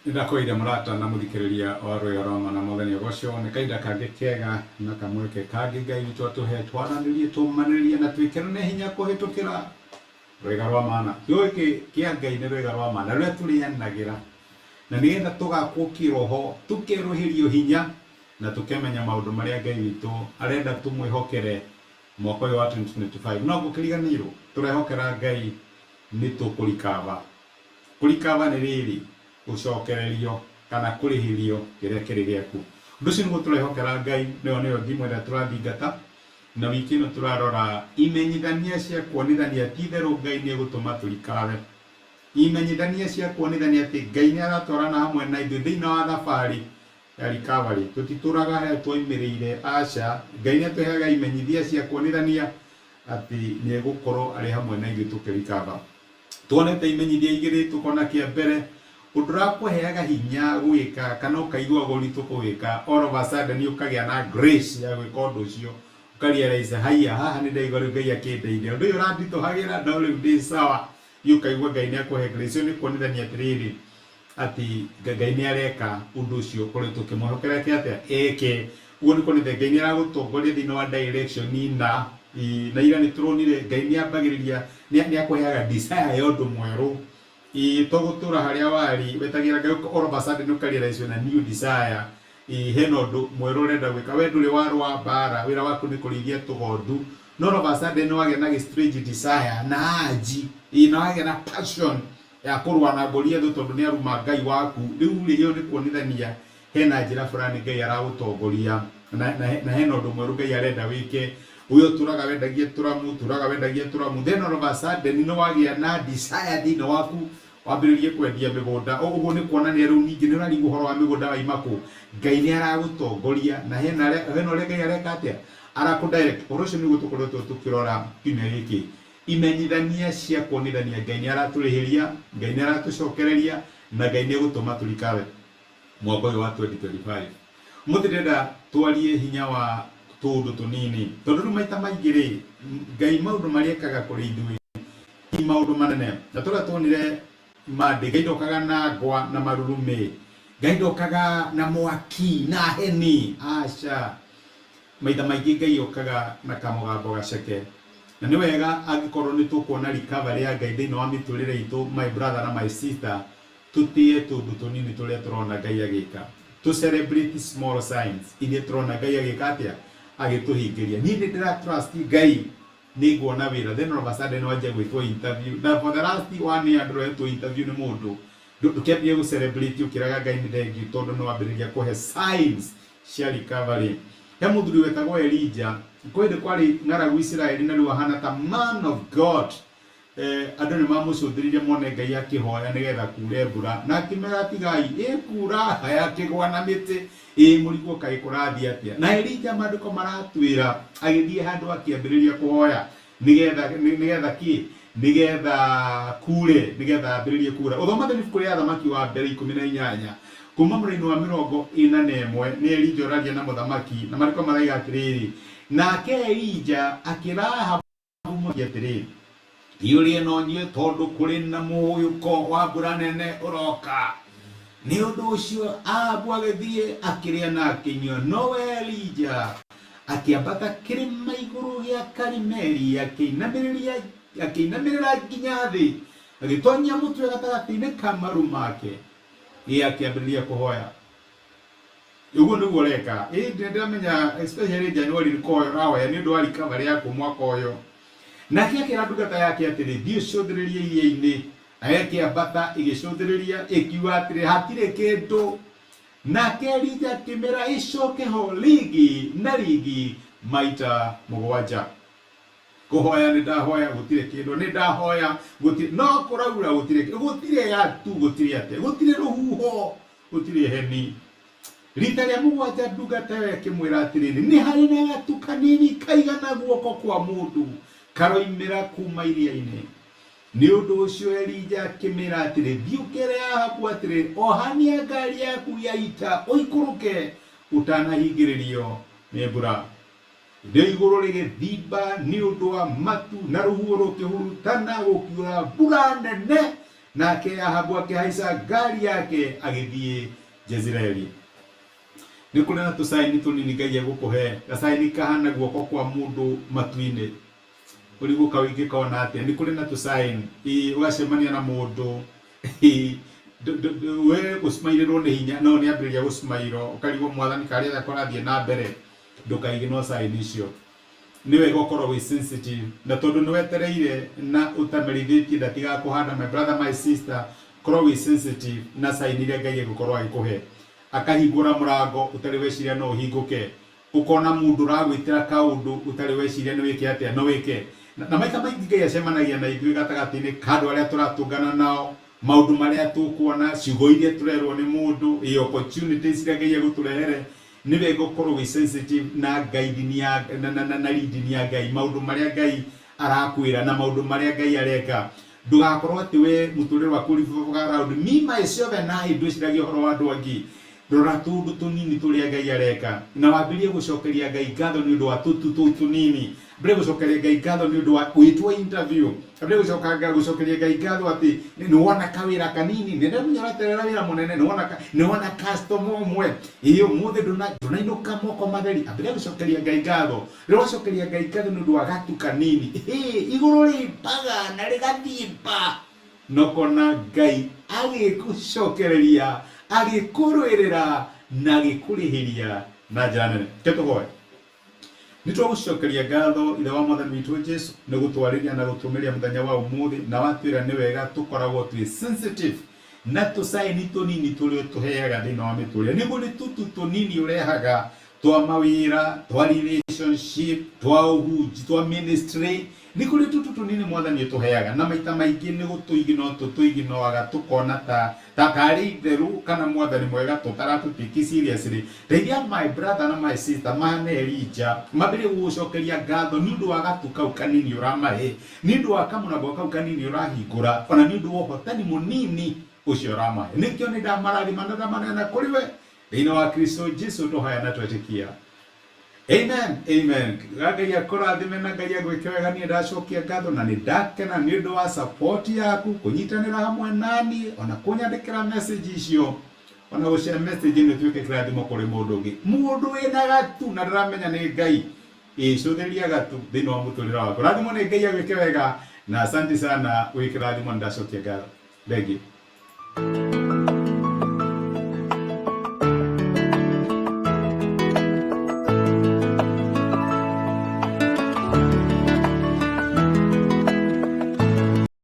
Nĩndakũire mũrata na mũthikĩrĩria wa Rwĩga rwa Ma na Mwathani agocwo. Nĩ kahinda kangĩ kega na kamweke kangĩ Ngai witũ atũhe twaranĩrie, tũmanĩrĩrie na twĩkĩrane hinya kũhĩtũkĩra Rwĩga rwa Mana. Kiugo gĩkĩ kĩa Ngai nĩ rwĩga rwa ma na rũrĩa tũrĩanagĩra na nĩgetha tũgakwo kĩroho, tũkerũhĩrio hinya na tũkemenya maũndũ marĩa Ngai witũ arenda tũmwĩhokere mwaka ũyũ wa 2025. No ngũkĩriganĩirwo, tũrehokera Ngai nĩ tũkũrikava. Kũrikava nĩ rĩrĩ, gũcokererio kana kũrĩhĩrio kĩrĩa kĩrĩ gĩaku. Ũndũ ũcio nĩguo tũrehokera Ngai, nayo nĩyo thimũ ĩrĩa tũrathingata, na wiki ĩno tũrarora imenyithania cia kuonithania ti itherũ Ngai nĩ egũtũma tũrikave. Imenyithania cia kuonithania atĩ Ngai nĩ aratwarana hamwe na ithuĩ thĩinĩ wa thabarĩ ya recovery. Tũtitũraga harĩa twoimĩrĩire, aca. Ngai nĩ atũheaga imenyithia cia kuonithania atĩ nĩ egũkorwo arĩ hamwe na ithuĩ tũkĩrikava. Tuonete imenyithia igĩrĩ, tũkona kĩa mbere, ũndũ ũrakũheaga hinya gwĩka kana ũkaiguaga ũritũ kũwĩka, all of a sudden ũkagĩa na grace ya gwĩka ũndũ ũcio, ũka realize haiya, haha nĩ ndaigua rĩu Ngai akĩndeithia, ũndũ ũyũ ũranditũhagĩra no rĩu ndĩ sawa, ũkaigua Ngai nĩ akũhe grace. Ĩyo nĩ kuonithania atĩrĩrĩ, atĩ Ngai nĩ areka ũndũ ũcio ũkoretwo ũkĩmwĩhokera eke atĩa? Eke. Ũguo nĩ kuonania Ngai nĩ aragũtongoria thĩinĩ wa direction na na ira nĩ tũronire Ngai nĩ ambagĩrĩria nĩ akũheaga desire ya ũndũ mwerũ. Ĩĩ to gũtũra harĩa warĩ wetagĩra Ngai all of a sudden ũka realize wĩna new desire. Ĩĩ hena ũndũ mwerũ ũrenda gwĩka. We ndũrĩ warũa mbara, wĩra waku nĩ kũrĩithia tũgondu. No all of a sudden wagĩa na gĩ strange desire na urge, ĩĩ na wagĩa na passion ya kũrũa na Goliathũ tondũ nĩ aruma Ngai waku. Rĩu rĩ, ĩyo nĩ kuonithania hena njĩra fulani Ngai aragũtongoria na hena ũndũ mwerũ Ngai arenda wĩke. We ũtũraga wendagia tũramu, ũtũraga wendagia tũramu, then all of a sudden nĩ wagĩa na desire thĩinĩ waku wambĩrĩrie kwendia mĩgũnda. Ũguo nĩ kuonania rĩu ningĩ nĩ ũrarigwo ũhoro wa mĩgũnda waima kũ. Ngai nĩ aragũtongoria na hena ũrĩa Ngai areka atĩa? Arakũ direct. Ũhoro ũcio nĩguo tũkoretwo tũkĩrora kiumia gĩkĩ. Imenyithania cia kuonithania Ngai nĩ aratũrĩhĩria, Ngai nĩ aratũcokereria, na Ngai nĩ egũtũma tũrikawe mwaka ũyũ wa 2025. Ũmũthĩ ndĩrenda twarie hinya wa tũũndũ tũnini, tondũ rĩu maita maingĩ rĩ, Ngai maũndũ marĩa ekaga kũrĩ ithuĩ ti maũndũ manene. Na tũrĩa tuonire Monday, Ngai ndokaga na ngwa na marurumĩ, Ngai ndokaga na mwaki na heni, aca. Maita maingĩ Ngai okaga na kamũgambo gaceke. Na nĩ wega angĩkorwo nĩ tũkuona recovery ya Ngai thĩinĩ wa mĩtũrĩre itũ, my brother na my sister, tũtĩe tũndũ tũnini tũrĩa tũrona Ngai agĩka. Tũ celebrate small signs iria tũrona Ngai agĩka atĩa? Agĩtũhingĩria. Niĩ nĩ ndĩra trust Ngai nĩ nguona wĩra, then all of a sudden wanjia gwĩtwo interview. Na for the last one year ndũretwo interview nĩ mũndũ. Ndũkĩambie gũ celebrate ũkĩraga Ngai nĩ thengiũ tondũ nĩ wambĩrĩria kũhe signs cia recovery. He mũthuri wetagwo Elija, kwĩ hĩndĩ kwarĩ ng'aragu Isiraeli na rĩu ahana ta man of God. Andũ nĩ mamũcũthĩrĩirie mone Ngai akĩhoya nĩgetha kure mbura, na akĩmera tigai, ĩkura, yakĩgwa na mĩtĩ, ĩ mũrigwo kaĩ kũrathiĩ atĩa. Na Elija maandĩko maratwĩra agĩthiĩ handũ akĩambĩrĩria kũhoya nĩgetha nĩgetha kĩ nĩgetha kure nĩgetha ambĩrĩrie kura. Ũthomete ibuku rĩa Athamaki wa mbere 18 kuma mũraini wa 41 nĩ Elija ũraria na mũthamaki, na marĩko maraiga atĩrĩrĩ, nake Elija akĩra Ahabu mũthamaki atĩrĩ, thiĩ ũrĩe na ũnyue tondũ kũrĩ na mũhũyũko wa mbura nene ũroka. Nĩ ũndũ ũcio Ahabu agĩthiĩ akĩrĩa na akĩnyua, nowe Elija akĩambata kĩrĩma igũrũ gĩa Karimeli, akĩinamĩrĩria akĩinamĩrĩra nginya thĩ, agĩtonyia mũtwe gatagatĩ-inĩ ka maru make, ĩ akĩambĩrĩria kũhoya. Ũguo nĩguo ũreka. Ĩ ndĩramenya especially January nĩ kũhoya ũrahoya nĩ ũndũ wa recovery yaku mwaka ũyũ. Nake akĩra ndungata yake atĩrĩ, thiĩ ũcũthĩrĩrie iria-inĩ. Nayo ĩkĩambata ĩgĩcũthĩrĩria, ĩkiuga atĩrĩ, hatirĩ kĩndũ. Nake Elija akĩmĩra ĩcoke ho rĩngĩ na rĩngĩ maita mũgwanja. Kũhoya nĩ ndahoya gũtirĩ kĩndũ, nĩ ndahoya gũtirĩ, no kũraura gũtirĩ, gũtirĩ gatu, gũtirĩ atĩa, gũtirĩ rũhuho, gũtirĩ heni. Rita rĩa mũgwanja ndungata ĩyo ĩkĩmwĩra atĩrĩrĩ, nĩ harĩ na gatu kanini kaigana guoko kwa mũndũ karoimĩra kuma iria-inĩ. Nĩ ũndũ ũcio Elija akĩmĩra atĩrĩ, Thiĩ ũkere Ahabu atĩrĩ, 'Ohania ngaari yaku ya ita ũikũrũke ũtanahingĩrĩrio nĩ mbura. Hĩndĩ ĩyo igũrũ rĩgĩthimba nĩ ũndũ wa matu, na rũhuho rũkĩhurutana, gũkiura mbura nene Nake Ahabu akĩhaica ngari yake agĩthiĩ Jezireeli. Nĩ kũrĩ na tũcaini tũnini Ngai egũkũhe, gacaini kahana guoko kwa mũndũ matu-inĩ. Ũrigwo kau ingĩkona atĩa? Nĩ kũrĩ na tũcaini, ĩĩ ũgacemania na mũndũ we gũcimairĩrwo nĩ hinya no nĩ ambĩrĩria gũcimairwo ũkarigwo mwathani karĩ atĩa kũrathiĩ na mbere ndũkaiginwo caini icio. Nĩ wega ũkorwo wĩ sensitive na tondũ nĩ wetereire na ũtamerithĩtie ndatigakũhanda my brother my sister, korwo wĩ sensitive na caini iria Ngai egũkorwo agĩkũhe. Akahingũra mũrango ũtarĩ weciria no ũhingũke, ũkona mũndũ ũragwĩtĩra kaũndũ ũtarĩ weciria nĩ wĩke atĩa no wĩke. Na maita maingĩ Ngai acemanagia na ithuĩ gatagatĩ-inĩ ka andũ arĩa tũratũngana nao, maũndũ marĩa tũkuona, ciugo iria tũrerwo nĩ mũndũ, ĩ opportunities iria Ngai egũtũrehere. Nĩ wega ũkorwo wĩ sensitive na guiding ya na leading ya Ngai, maũndũ marĩa Ngai arakwĩra na maũndũ marĩa Ngai areka. Ndũgakorwo atĩ we mũtũrĩre waku ũrevolve around me myself and I, ndwĩciragia ũhoro wa andũ angĩ. Rora tũũndũ tũnini tũrĩa Ngai areka na wambĩrĩrie gũcokeria Ngai ngatho nĩ ũndũ wa tũtu tũu tũnini. Ambĩrĩrie gũcokeria Ngai ngatho nĩ ũndũ wa gwĩtwo interview. Ambĩrĩrie gũcokeria Ngai ngatho atĩ nĩ wona kawĩra kanini, nĩ ndamenya ũreterera wĩra mũnene, nĩ wona customer ũmwe, ĩĩ ũmũthĩ ndũnainũka moko matheri. Ambĩrĩria gũcokeria Ngai ngatho. Rĩrĩa wacokeria Ngai ngatho nĩ ũndũ wa gatu kanini, ĩĩ igũrũ rĩimbaga na rĩgathimba, na ũkona Ngai agĩgũcokereria, agĩkũrũĩrĩra na agĩkũrĩhĩria na njĩra nene. Reke tũhoe. Nĩ twagũcokeria ngatho Ithe wa Mwathani witũ Jesu nĩ gũtwarĩria na gũtũmĩria mũthenya wa ũmũthĩ, na watwĩra nĩ wega tũkoragwo twĩ sensitive na tũcaini tũnini tũrĩa ũtũheaga thĩinĩ wa mĩtũrĩre. Nĩ kũrĩ tũtu tũnini ũrehaga twa mawĩra, twa relationship, twa ũhunji, twa ministry. Nĩ kũrĩ tũtu tũnini Mwathani ũtũheaga, na maita maingĩ nĩ gũtũigino tũtũiginoaga tũkona ta tarĩ itherũ kana Mwathani mwega tũtaratũtĩki seriously. Ndeithia my brother na my sister mahana Elijah, mambĩrĩrie gũgũcokeria ngatho nĩ ũndũ wa gatu kau kanini ũramahe, nĩ ũndũ wa kamũrango kau kanini ũrahingũra, ona nĩ ũndũ wa ũhotani mũnini ũcio ũramahe. Nĩkĩo nĩ ndamarathima na ndamaneana kũrĩ we thĩinĩ wa Kristo Jesu tũhoya na twetĩkia. Amen, amen. Ngai akũrathime na Ngai agwĩke wega. Niĩ ndacokia ngatho na nĩ ndakena nĩ ũndũ wa support yaku, kũnyitanĩra hamwe naniĩ, ona kũnyandĩkĩra message icio, ona gũshare message ĩno ĩtuĩke kĩrathimo kũrĩ mũndũ ũngĩ. Mũndũ wĩna gatu na ndaramenya nĩ Ngai, ĩ cũthĩrĩria gatu thĩinĩ wa mũtũrĩre waku. Rathimwo nĩ Ngai agwĩke wega na asante sana, wĩ kĩrathimo, nĩ ndacokia ngatho. Thengiũ.